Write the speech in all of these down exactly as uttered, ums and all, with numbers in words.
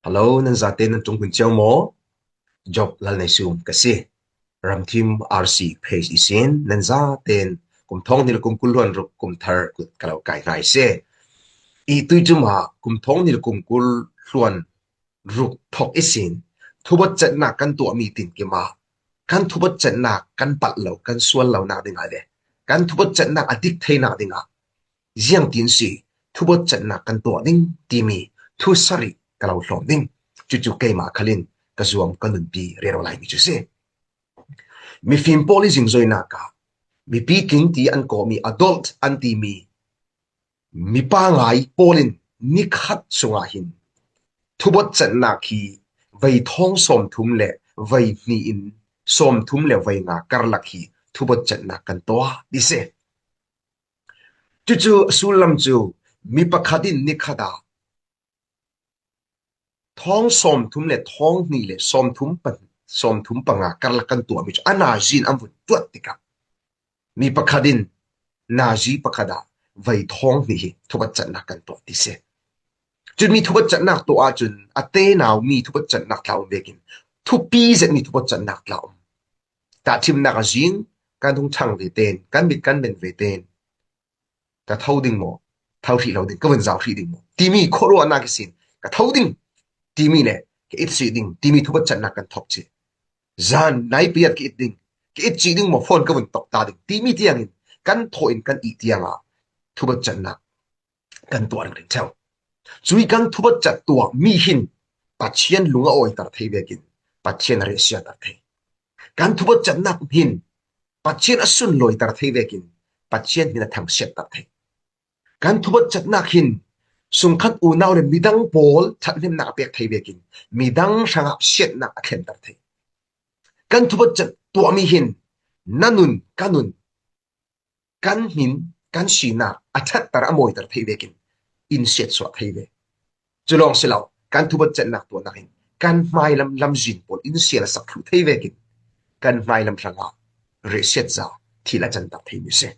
Hello, nan zate nan tung hun chiau maw? Job Lalneisum ka si. Ramthim R C page i sin, nan zaten kum thawng hnih le kum kul hluan ruk kum thar kut ka lo kai hnai se. I tui cuma kum thawng hnih le kum kul hluan ruk thawk i sin, thubawt chatnak kan tuah mi tin kima, kan thubawt chatnak kan palh lo, kan sual lo nak dingah le kan thubawt chatnak a dik thei nak dingah ziangtin si thubawt chatnak kan tuah ding timi thu sarih ka lo hlawm ding. Cucu keimah khalin ka zuam ka nunpi rero lai mi cu si. Mifim pawl i zingzoinak ah mipi tling ti an kawhmi adult an timi mipa ngai pawl in nikhat sungah hin thubawt chatnak hi vei thawng sawmthum le vei hnih in sawmthum le vei nga karlak hi thubawt chatnak kan tuah dih si. Cucu a sullam cu mi pakhat in nikhat ah thawng sawmthum le thawng hnih le sawmthum pan sawmthum panga karlak kan tuahmi cu a nazi in an vun tuat tikah mi pakhat in nazi pakhat ah vei thawng hnih hi thubawt chatnak kan tuah ti si. Cun mi thubawt chatnak tuah ahcun a tenau mi thubawt chatnak tla um vekin thupi zetmi thubawt chatnak tla um. Tahṭhimnak a zing kan hung ṭhang ve ten, kan mit kan men ve ten, ka tho ding maw? Tho hrih lo ding, ka vun zau hrih ding maw? Timi khuaruahnak ihsin ka tho ding timi le ka it si ding timi thubawt chatnak kan thawk cih. Zan nai pariat ka it ding, ka it cih ding maw? Phone ka vun tawk ta ding timi tiangin kan thawh in kan ih tiangah thubawt chatnak kan tuah ringring ṭheu. Cui kan thubawt cat tuah mi hin Pathian lung a awiter thei vekin Pathian a riahsiater thei. Kan thubawt catnak hin Pathian a sunlawiter thei vekin Pathian hin a thangsiatter thei. Kan thubawt catnak hin sungkhat unau le midang pawl ṭhathnemnak a pek thei vekin midang hrangah siatnak a thlenter thei. Kan thubawt cat tuahmi hin na nun, ka nun, kan hmin, kan sinak a ṭhatter a mawiter thei vekin in siatsuah thei ve. Cu lawng si lo, kan thubawt catnak tuahnak in kan hmailam lamzin pawl in sial a sak thluh thei vekin kan hmailam hrangah riahsiat za thil a canter theimi a si.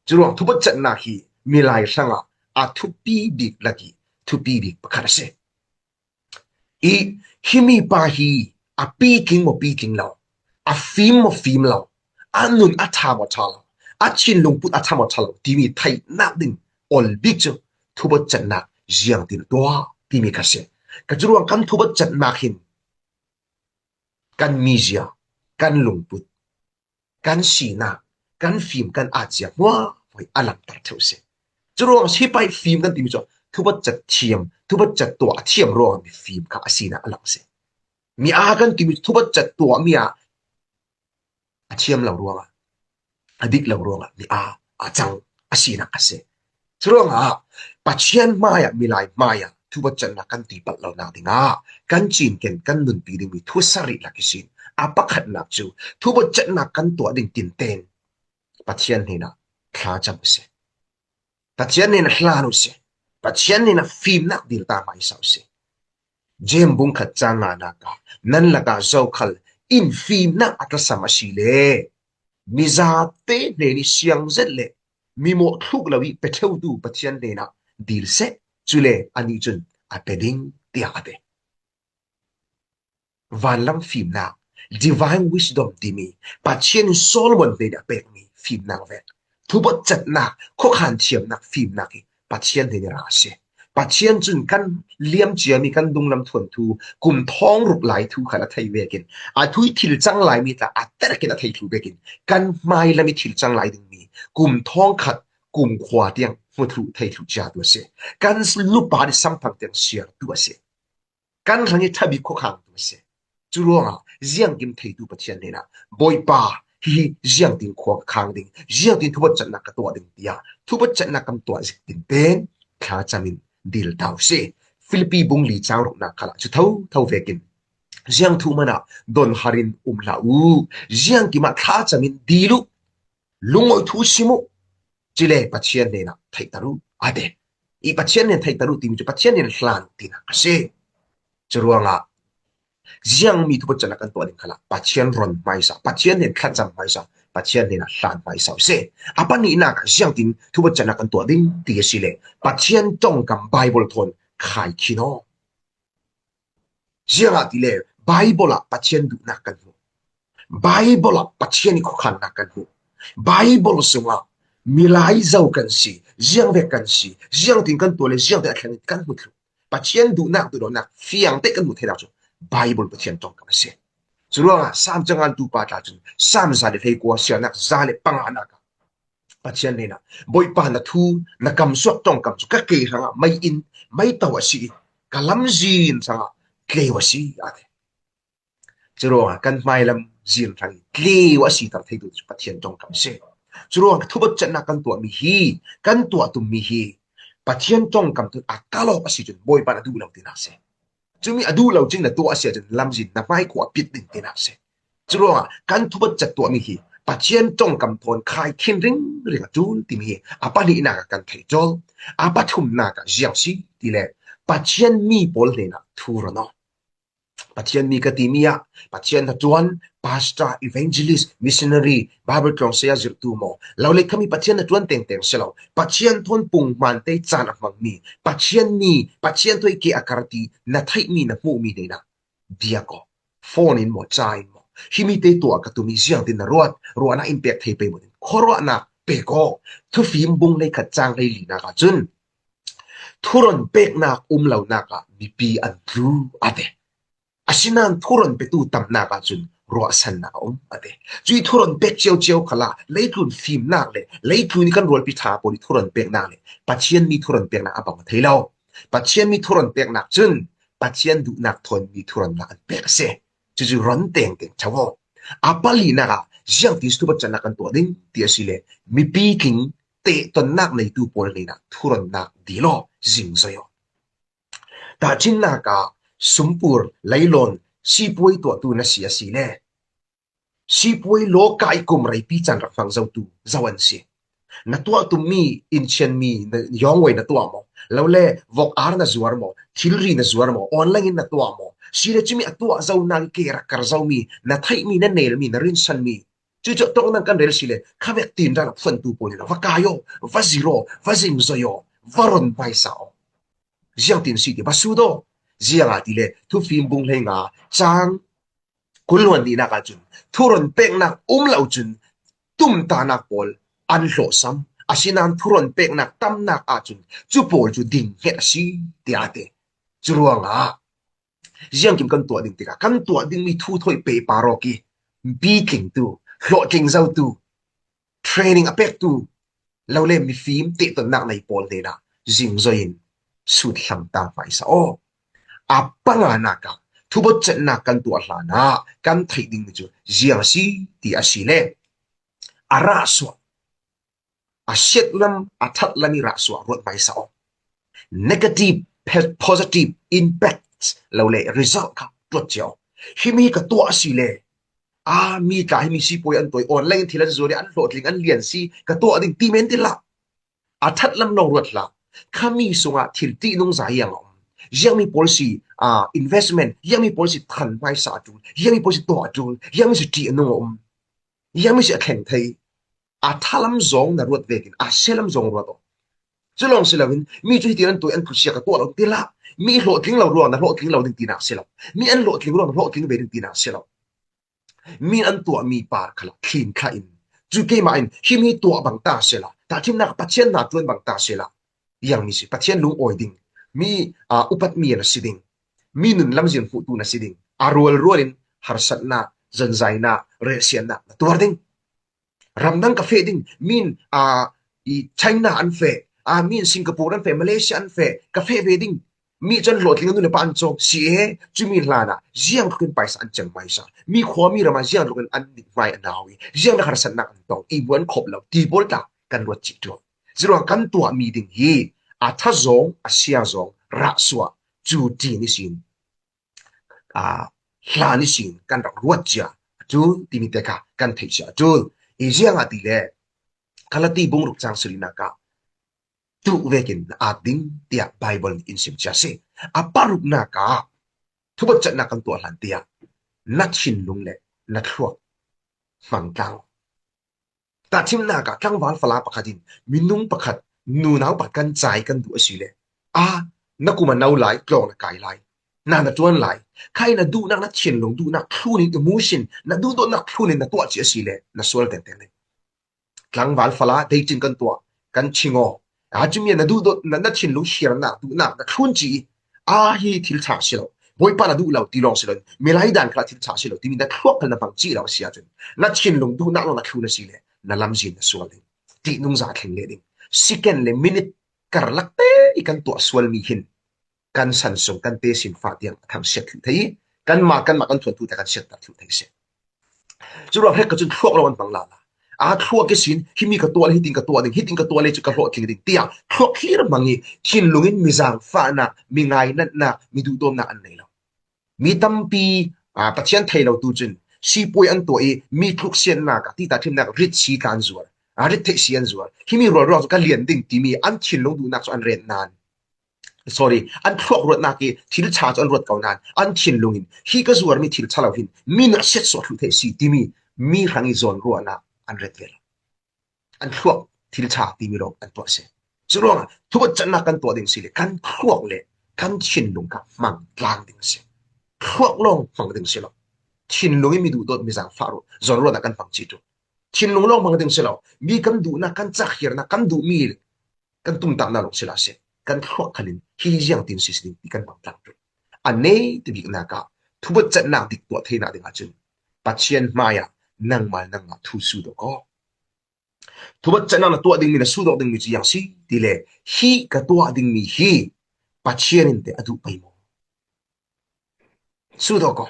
Cu ruang thubawt catnak hi milai hrangah a thupi bik lak i thupi bik pakhat a si. I himi pa hi a pitling maw pitling lo, a fim maw fim lo, a nun a ṭha maw ṭha lo, a thinlungput a ṭha maw ṭha lo timi theihnak ding ol bik cu thubawt catnak ziangtin tuah timi kha si. Ka cu ruang kan thubawt catnak hin kan mizia, kan lungput, kan sinak, kan fim, kan atzia hmuahhmuah a langhter ṭheu si. Cu ruang hi pai fim kan timi cu thubawt cat thiam, thubawt cat tuah a thiam ruang mi fim kha a sinak a lang si. Mi aa kan timi cu thubawt cat tuah mi ah a thiam lo ruangah, a dik lo ruangah mi aa a cang a sinak a si. Curuangah Pathian hmaiah, milai hmaiah thubawt catnak kan tipalh lonak dingah kan cinken, kan nunpi dingmi thu sarih lak ihsin a pakhatnak cu thubawt catnak kan tuah ding tinten Pathian hnenah thlacam u sih. Pathian hnenah hlan u sih. Pathian hnenah fimnak dil ta hmaisa u sih. Jeim bung khat cang nganak ah nan lakah zokhal in fimnak a tlasam a si le mizate hnen i siang zet le mi mawh thluk lo i pe ṭheutu Pathian hnenah dil seh, cule anih cun a pe ding, tiah a ti. Vanlam fimnak, divine wisdom timi Pathian in Solomon hnen a pekmi fimnak vek, thubawt catnak, khuakhan thiamnak fimnak hi Pathian hnen i ra a si. Pathian cun kan liam ciami kan dunglam thuanthu kum thawng ruk lai thu khat a thei vekin, a thu i thil cang laimi tla a terkin a thei thlu vekin, kan hmailam i thil cang lai dingmi kum thawng khat kum khua tiang hmu thlu thei thlu ciatu a si. Kan lupa i samphang tiang siartu a si. Kan hrang i ṭha bik khuakhangtu a si. Cu ruangah ziangkim theitu Pathian hnenah, Bawipa, hihi ziangtin khua ka khang ding, ziangtin thubawt catnak ka tuah ding, tiah thubawt catnak kan tuah zik tinten thlacam in dil ta u sih. Filipi bung li cang ruknak khalah cu thotho vekin ziang thu hmanah donhar in um hlah u, ziangkim ah thlacam in dil u, lungawi thu sim u, cule Pathian hnenah theihter u, a ti. I Pathian hnen theihter u timi cu Pathian hnen hlan u tinak a si. Cu ruangah ziangmi thubawt catnak kan tuah ding khalah Pathian ron hmaisa, Pathian hnen thlacam hmaisa, Pathian hnenah hlan hmaisa u sih. A pahnihnak ah ziangtin thubawt catnak kan tuah ding ti a si le Pathian ṭongkam Baibal thawn khai khin aw. Ziangahtile Bible ah Pathian duhnak kan hmuh. Bible ah Pathian i khuakhannak kan hmuh. Bible sungah milai zo kan si, ziangvek kan si, ziangtin kan tuah le ziangtin a thleng kan hmu thluh. Pathian duhnak, duhdawtnak fiangte kan hmuh theihnak cu Bible Pathian ṭongkam a si. Curuangah Sam cangantu pa tla cun Sam za le hleikua siarnak za le panganak ah Pathian hnenah, Bawipa, na thu, na kamsuak ṭongkam cu ka ke hrangah mei in, meito a si i, ka lamzin hrangah tleu a si, a ti. Curuangah kan hmailam zin hrang i tleu a si ter theitu cu Pathian ṭongkam a si. Curuangah thubatcatnak kan tuahmi hi, kan tuah tummi hi Pathian ṭongkam tun a kalawk a si cun Bawipa na duh lo tinak a si. Cumi a duh lo cing na tuah a si ahcun lamzin na hmai khua a pit ding tinak a si. Curuangah kan thubatcat tuahmi hi Pathian ṭongkam thawn khai thinring ring a ṭul timi hi a pahnihnak ah kan theih ṭawl. A pathumnak ah ziang si tile Pathian mi pawl hnenah thu ron aw. Pathian mi ka timi ah Pathian hnaṭuan, pastor, evangelist, missionary, Bible tlawng saya zirhtu maw, lo le khami Pathian hnaṭuan tengteng si lo, Pathian thawn pung hmante caan a hmangmi, Pathian mi, Pathian thawi ke a kar ti na theihmi, na hmuhmi hnenah biak aw. Phone in maw, ca in maw, himi te tuah ka tumi ziangtin na ruat, ruahnak in pek thei pei maw, khuaruahnak pek aw. Thufim bung hleikhat cang hleilinak ah cun thuron peknak um lonak ah mipi an tlu, a ti. Asinain thuron petu tamnak ah cun ruahsannak a um, a ti. Cui thuron pek ciocio khalah leitlun fimnak le leitlun i kan rualpi ṭha pawl i thuron peknak le Pathian mi thuron peknak a bang thei lo. Pathian mi thuron peknak cun Pathian duhnak thawn mi thuron nak an pek a si. Cucu ron tengteng ṭha aw. A palinak ah ziangtin thubatcatnak kan tuah ding ti a si le mipi tling tehtonnak neitu pawl hnenah thuronnak dil aw, zingzoi aw. Tahṭhimnak ah sumpur leilawn sipuai tuahtu na si a si le sipuai lawka i kum reipi caan rak hmang zotu zo an si. Na tuah tummi, inchianmi, na yawngwei na tuah maw? Lo le vok ar na zuar maw? Thilri na zuar maw? Online in na tuah maw? Si le cumi a tuah zonak i ke rak kar zomi, na theihmi, na nelmi, na rinsanmi, cucu ṭongkam kan rel si le khavek tin rak phuantu pawl in va kai aw, va zir aw, va zingzoi aw, va ron hmaisa aw. Ziangtin si ti va sut aw. Ziangahtile Thufim bung hleinga cang kul le nihnak ah cun thuron peknak um lo cun tumtanak pawl an hlawhsam. Asinain thuron peknak tamnak ah cun cu pawl cu ding hnget a si, tiah a ti. Curuangah ziangkim kan tuah ding tikah kan tuah dingmi thu thawi pehpar awk i, mipi tlingtu, hlawhtling zotu, training a pektu, lo le mifim tehtonnak nei pawl hnenah zingzoi in sut hlamtang hmaisa aw. A panganak ah thubatcatnak kan tuah hlanah kan theih dingmi cu ziang a si ti a si le a rah suah, a siat lam, a ṭhat lam i rah suah ruat hmaisa aw. Negative, pe-, positive impact lo le result kha ruat cia aw. Himi ka tuah a si le, a mi tla himi sipuai an tuah i online thil an zuar i an hlawhtling an lian si ka tuah ding ti men ti hlah. A ṭhat lam lawng ruat hlah. Khami sungah thil ṭihnung za hiang a um. Ziangmi pawl si, ah, investment, ziangmi pawl si than hmaisa a ṭul, ziangmi pawl si tuah a ṭul, ziangmi si ṭihnung a um, ziangmi si a thleng thei. A ṭha lam zong na ruat vekin a sia lam zong ruat aw. Cu lawng si loin mi cu hitin an tuah, an kut sia ka tuah lo ti hlah. Mi hlawhtling lo ruang na hlawhtling lo ding tinak si lo. Mi an hlawhtling ruang na hlawhtling ve ding tinak si lo. Mi an tuahmi par khalah thlin thlah in, cu keimah in himi tuah bang ta sehla, tahṭhimnak Pathian hna ṭuan bang ta sehla, ziangmi si Pathian lungawi ding, mi, aa, upatmi na si ding, mi nun lamzin hmuhtu na si ding, a rualrual in harsatnak, zonzainak, relsiatnak na tuar ding. Ramdang ka feh ding, min, aa, i China an feh, aa, min Singapore an feh, Malaysia an feh, ka feh ve ding. Mi cun hlawhtling a nu le pa an cawk si e, cumi hlanah ziang tlukin paisa an ceng hmaisa. Mi khua mi ramah ziang tlukin an nih hmai a nau i, ziang le harsatnak an tong i, bu an khop lo, ti pawl tla kan ruat cih ṭuan. Curuang kan tuahmi ding hi a ṭha zong, a sia zong, rah suah, cu ṭi ni sin, aa, hlan ihsin kan rak ruat cia a ṭul timi te kha kan theih cia a ṭul. I ziangahtile Galati bung ruk cang sarihnak ah tuh vekin na at ding tiah Baibal nih in sim cia a si. A paruknak ah thubatcatnak kan tuah hlan tiah na thinlung le na thluak hmang tlang. Tahṭhimnak ah tlangval fala pakhat in minung pakhat, nunau pakhat kan cai kan duh a si le, a, na kum a no lai, tlawng na kai lai. Na na ṭuan lai. Khai na duhnak, na thinlung duhnak thlun in, emotion, na duhdawtnak thlun in na tuah cih a si le na sual tengteng ding. Tlangval fala dating kan tuah, kan thingaw. A cumi na duhdawt, na, na thinlung hiarnak, duhnak na thlun cih a hi thil ṭha si lo. Bawipa na duh lo ti lawng si lo. Milai dan kha thil ṭha si lo timi na thluak kha na hmang cih lawng si ahcun na thinlung duhnak lawng na thlun a si le na lamzin na sual ding. Tihnung za thleng leh ding. Second le minute karlak te i kan tuah sual mi hin kan san sung, kan tesin fa tiang a thangsiat thluh thei i, kanmah, kanmah kan thuanthu te kan siatter thluh thei si. Curuang hrek ka cun thluak lo an hmang lala. A thluak i sin, himi ka tuah le hitin ka tuah ding, hitin ka tuah le cu ka hlawhtling ding, tiah thluak thlir hmang i, thinlung in mi zaangfahnak, mi ngainatnak, mi duhdawtnak an nei lo. Mi tampi, aa, Pathian thei lo tu cun sipuai an tuah i, mi tluksiatnak ah, tita ṭhimnak rit si tla an zuar, aa, rit theih si an zuar. Himi rualruang cu ka lian ding timi an thinlung duhnak cu an ret nain, sorry, an thluak ruatnak i thil ṭha cu an ruat ko nain an thinlung in hi ka zuarmi thil ṭha lo hin mi nih siatsuah thluh theih si timi mi hrang i zawn ruahnak an ret ve lo. An thluak thil ṭha timi lawng an tuah si. Curuangah thubat cannak kan tuah ding si le kan thluak le kan thinlung kha hmang tlang ding si. Thluak lawng hmang ding si lo. Thinlung i mi duhdawt, mi zaangfah ruh, zawn ruahnak kan hmang cih tu. Thinlung lawng hmang ding si lo. Mi kan duhnak, kan cakhiarnak, kan duhmi kan tumtahnak lawng si la si. Kan thluak khalin hi ziang tin si si ding ti kan hmang tlang ṭung. A nei ti biknak ah thubat cannak dik tuah theinak ding ahcun Pathian hmaiah nangmah nangmah thu sut aw ko. Thubat cannak na tuah dingmi, na sut awk dingmi cu ziang si ti le hi ka tuah dingmi hi Pathian in te a duh pei maw? Sut aw ko.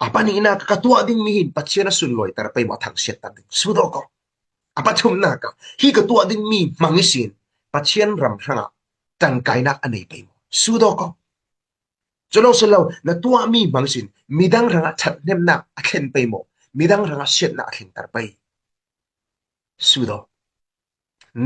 A pahnihnak ka tuah dingmi hin Pathian a sunlawiter pei maw, a thangsiatter ding? Sut aw ko. A pathumnak ah hi ka tuah dingmi hmang ihsin Pathian ram hrangah ṭangkainak a nei pei maw? Sut aw ko. Cu lawng si lo, na tuahmi hmang ihsin midang hrangah ṭhathnemnak a thlen pei maw? Midang hrangah siatnak a thlengter pei? Sut aw.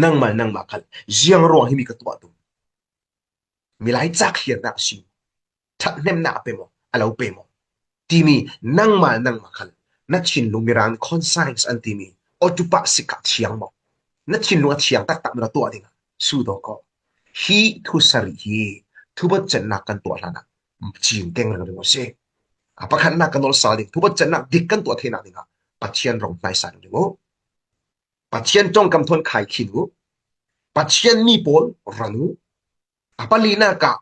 Nangmah nangmah khal ziang ruang himi ka tuah tum? Milai cakhiarnak a si maw? Ṭhathnemnak a pe maw, a lo pe maw timi nangmah nangmah khal na thinlung, Mirang nih conscience an timi, otupa sik kha thiang maw? Na thinlung a thiang taktak na tuah dingah sut aw ko. Hi thu sarih hi thubat cannak kan tuah hlanah cing keng reng ding a si. A pakhatnak kan nolh sal ding, thubat cannak dik kan tuah theinak dingah Pathian rong hmaisa ding uh. Pathian ṭongkam thawn khai khin uh. Pathian mi pawl ran uh. A palinak ah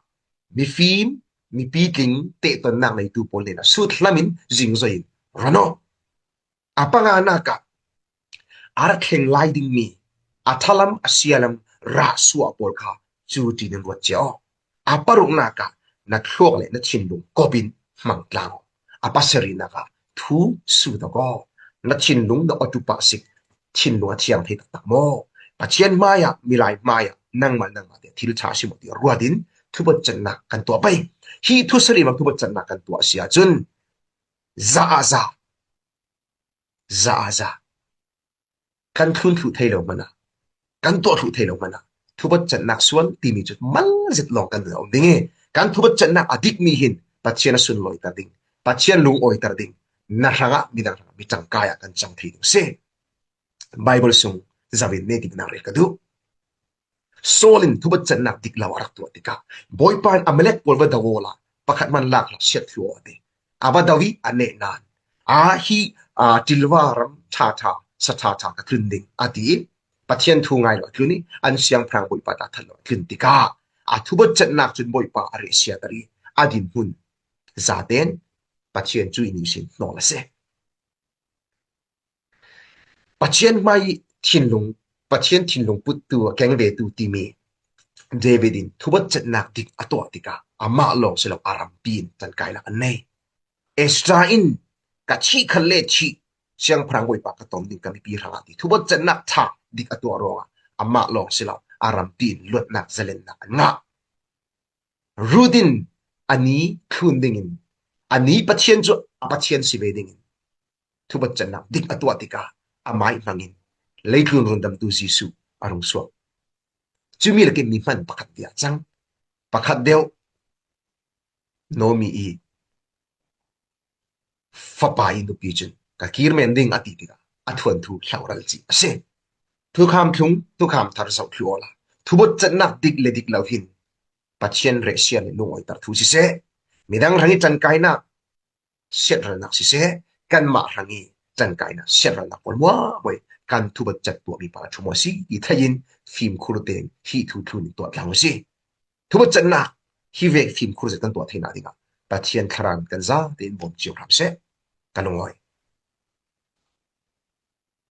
mifim, mipi tling, tehtonnak neitu pawl hnenah sut hlamin zingzoi in ran aw. A panganak ah a rak thleng lai dingmi a ṭhalam a sialam rahsuah pawl kha cu ṭin in ruat cia aw. A paruknak ah na thluak le na thinlung kop in hmang tlang aw. A pasarihnak ah thu sut aw ko. Na thinlung na otupa sik thinlung a thiang thei taktak maw? Pathian hmaiah, milai hmaiah nangmah nangmah te thil ṭha si maw ti ruat in thubat cannak kan tuah pei. Hi thu sarih hmang thubat cannak kan tuah a si ahcun za a za, za a za kan thlun thluh thei lo hmanh ah, kan tuah thluh thei lo hmanh ah thubat cannak sual timi cu mal zet lawng kan um ding i, kan thubat cannak a dikmi hin Pathian a sunlawiter ding, Pathian lungawiter ding, na hrangah midang hrangah mi ṭangkai ah kan cang thei ding si. Baibal sung zavin ne diknak rel ka duh. Saul in thubat cannak dik lo a rak tuah tikah Bawipa in Amalek pawl va do awla pakhat hman lak hlah, siat thluh aw a ti. A va do i a neh nain, a hi, aa, ṭilva ram ṭha ṭha, sa ṭha ṭha ka tlun ding a ti i Pathian thu ngai lo a tlun i an siangpahrang Bawipa ta that lo a tlun tikah a thubat cannak cun Bawipa a rehsiater i a dinhmun zaten Pathian cu i nih sin hnawl a si. Pathian hmai thinlung, Pathian thinlung puttu, keng vetu timi David in thubat cannak dik a tuah tikah amah lawng si lo, a rampi in ṭangkai lak an nei. Esra in ka thih khat le thih, siangpahrang Bawipa ka tom ding, ka mipi hrangah ti thubat cannak ṭha dik a tuah ruangah amah lawng si lo, a rampi in luatnak zalennak an ngah. Ruth in a ni thlun dingin, a ni Pathian cu a Pathian si ve dingin thubat cannak dik a tuah tikah amai hmangin leitlun rundamtu Jesuh a rung suak. Cumi lakin mi hman pakhat tiah cang. Pakhat deuh Naomi i fapa i nupi cun ka kir men ding a ti tikah a thuanthu hloral cih a si. Thukham thlung, thukham thar zoh thlu awla thubat cannak dik le dik lo hin Pathian rehsiat le lungawi tar thu siseh, midang hrang i ṭankaina siatralnak siseh, kanmah hrang i ṭankaina siatralnak pawl muahmuah kan thubat cat tuahmi pa a ṭhum a si ti thei in fimkhur tein hi thu thlun in tuah tlang a si. Thubat catnak hi vek fimkhur zet kan tuah theihna dingah Pathian thlarau kan za tein bawm cio hram seh. Ka lungawi.